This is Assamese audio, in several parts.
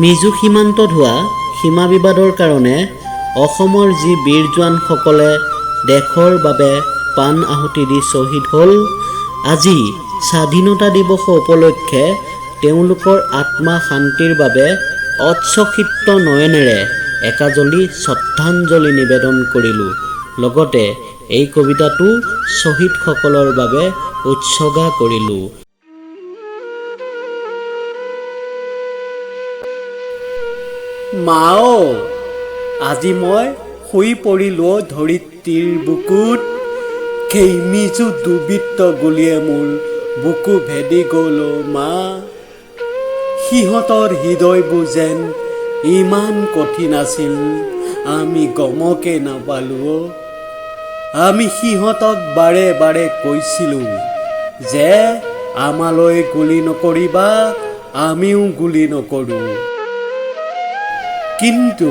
মিজো সীমান্তত হোৱা সীমা বিবাদৰ কাৰণে অসমৰ যি বীৰ জোৱানসকলে দেশৰ বাবে প্ৰাণ আহুতি দি শ্বহীদ হ'ল, আজি স্বাধীনতা দিৱস উপলক্ষে তেওঁলোকৰ আত্মা শান্তিৰ বাবে অশ্ৰুসিক্ত নয়নেৰে একাজলি শ্ৰদ্ধাঞ্জলি নিবেদন কৰিলোঁ। লগতে এই কবিতাটো শ্বহীদসকলৰ বাবে উৎসৰ্গা কৰিলোঁ। মা অ, আজি মই শুই পৰিলোঁ অ ধৰিত্ৰীৰ বুকুত। সেই মিজো দুৰ্বৃত্ত গুলীয়ে মোৰ বুকু ভেদি গ'ল অ মা। সিহঁতৰ হৃদয়বোৰ যেন ইমান কঠিন আছিল, আমি গমকে নাপালোঁ অ। আমি সিহঁতক বাৰে বাৰে কৈছিলোঁ যে আমালৈ গুলী নকৰিবা, আমিও গুলী নকৰোঁ। কিন্তু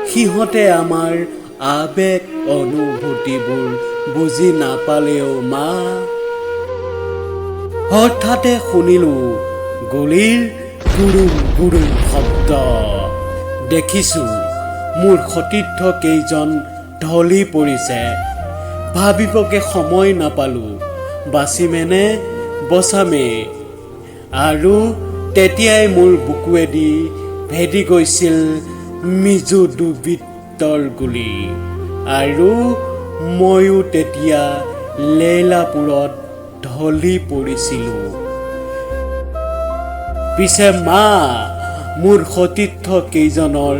সিহঁতে আমাৰ আৱেগ অনুভূতিবোৰ বুজি নাপালেও মা। হঠাতে শুনিলোঁ গুলীৰ গুৰুম গুৰুম শব্দ। দেখিছোঁ মোৰ সতীৰ্থ কেইজন ঢলি পৰিছে। ভাবিবকে সময় নাপালোঁ, বাচিমেনে বচামেই। আৰু তেতিয়াই মোৰ বুকুৱেদি ভেদি গৈছিল মিজো দুৰ্বৃত্তৰ গুলী। আৰু ময়ো তেতিয়া লেলাপুৰত ঢলি পৰিছিলোঁ। পিছে মা, মোৰ সতীৰ্থ কেইজনৰ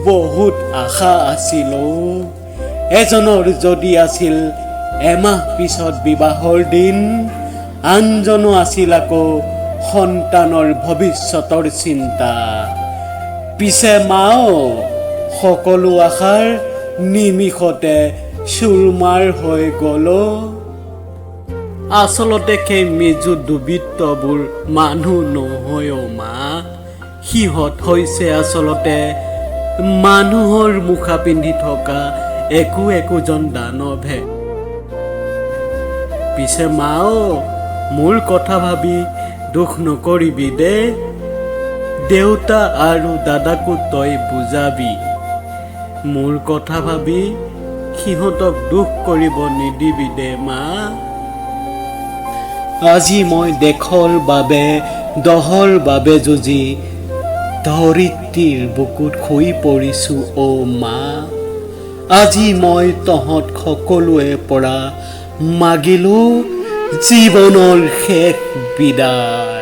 বহুত আশা আছিল অ। এজনৰ যদি আছিল এমাহ পিছত বিবাহৰ দিন, আনজনো আছিল আকৌ সন্তানৰ ভৱিষ্যতৰ চিন্তা। পিছে মা অ, সকলো আশাৰ নিমিষতে চুৰমাৰ হৈ গ'ল অ। আচলতে সেই মিজো দুৰ্বৃত্তবোৰ মানুহ নহয় অ মা। সিহঁত হৈছে আচলতে মানুহৰ মুখা পিন্ধি থকা একো একোজন দানৱহে। পিছে মা অ, মোৰ কথা ভাবি দুখ নকৰিবি দেই। দেউতা আৰু দাদাকো তই বুজাবি। মোৰ কথা ভাবি সিহঁতক দুখ কৰিব নিদিবি দে মা। আজি মই দেশৰ বাবে, দহৰ বাবে যুঁজি ধৰিত্ৰীৰ বুকুত শুই পৰিছোঁ অ মা। আজি মই তহঁত সকলোৰে পৰা মাগিলোঁ জীৱনৰ শেষ বিদায়।